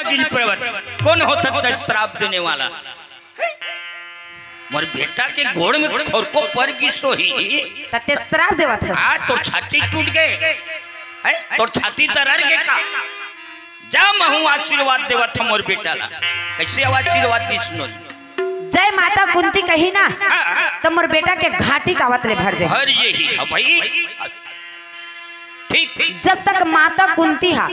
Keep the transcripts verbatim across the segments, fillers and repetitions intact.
गिर पड़वत? कोन होथस श्राप देने वाला? मोर बेटा के गोड़ में खोरको पर गिस होही। त तें श्राप देवत हस? हाँ, तोर छाती टूट गे। हैं? तोर छाती दरर गे का? जा, महूँ आशीर्वाद देवत हँव मोर बेटा ला। कइसे आशीर्वाद दिस नोनी? जय माता कुंती कही ना, हाँ। त मोर बेटा के घाँटी कावत ले भर जाही। भर जाही, हाँ भई। ठीक। जब तक माता कुंती हा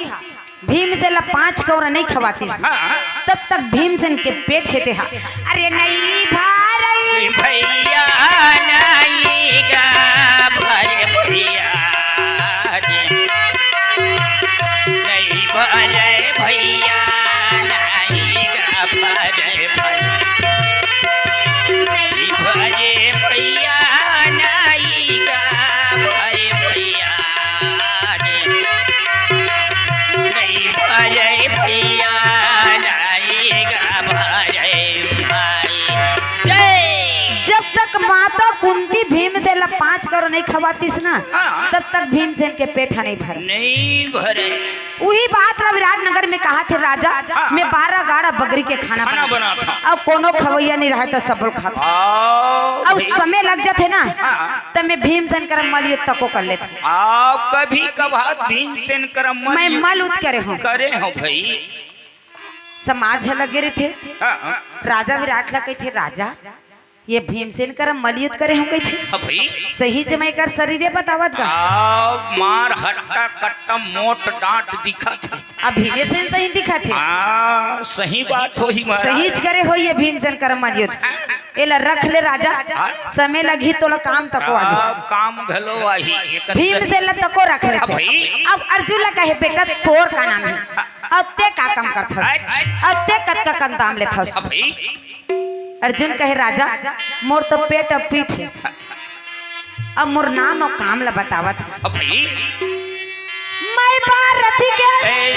भीमसेन ला पाँच कौड़ा नइ खवातिस, हाँ। तब तक भीमसेन के पेट हे तेहा। अरे नइ भरय भइया, नइ गा भरय भइया, नइ भरय भइया, नइ गा भरय भइया, नइ भरय भइया, नइ गा भरय भइया। नइ भरय भइया, नइ गा भरय भइया। जय। जब तक माता कुंती भीमसेन ला पाँच कौड़ा नइ खवातिस ना, हाँ। तब तक भीमसेन के पेट ह नइ भरय। नइ भरय। उही बात ला विराटनगर में कहाथे राजा, हाँ। मैं बारह गाड़ा बगरी के खाना खाना बनाथँव। बनाथँव। अब कोनो खवइया नइ रहय त सबो ल खाथँव। आओ अब भई। समय लग जाथे ना, हाँ। त मैं भीमसेन करा मलयुद्ध तको कर लेथँव। आओ, कभी कभार भीमसेन करा मैं मलयुद्ध मलयुद्ध करे हँव। करे हँव भई। समाज ह लगे रहिथे। हाँ। राजा विराट ला कहिथे, राजा, ये भीमसेन करा मलयुद्ध करे हँव कहिथे। हाँ भई। सहीच म एकर शरीर बतावत गा। आ, मार हट्टा कट्टा मोट डाँट दिखत हे। अब भीमसेन सही दिखत हे। हाँ, सही बात होही महाराज। सहीच करे होही ये भीमसेन करा मलयुद्ध। हाँ। एला रख ले राजा, हाँ। समय लगही तोला काम तको आ जाही। हाँ, काम घलो आही। एकर भीमसेन ला तको रख ले। हाँ भई। अब अर्जुन ला कहे, बेटा तोर का नाम हे? हाँ। अउ तें का काम करथस? अच्छा। अउ तें कतका कन दाम लेथस? हाँ भई। अर्जुन कहे, राजा, मोर तो पेट अउ पीठ हे। अब मोर नाम अउ काम ल बतावत हँव। अब भई। मैं भारत के ए,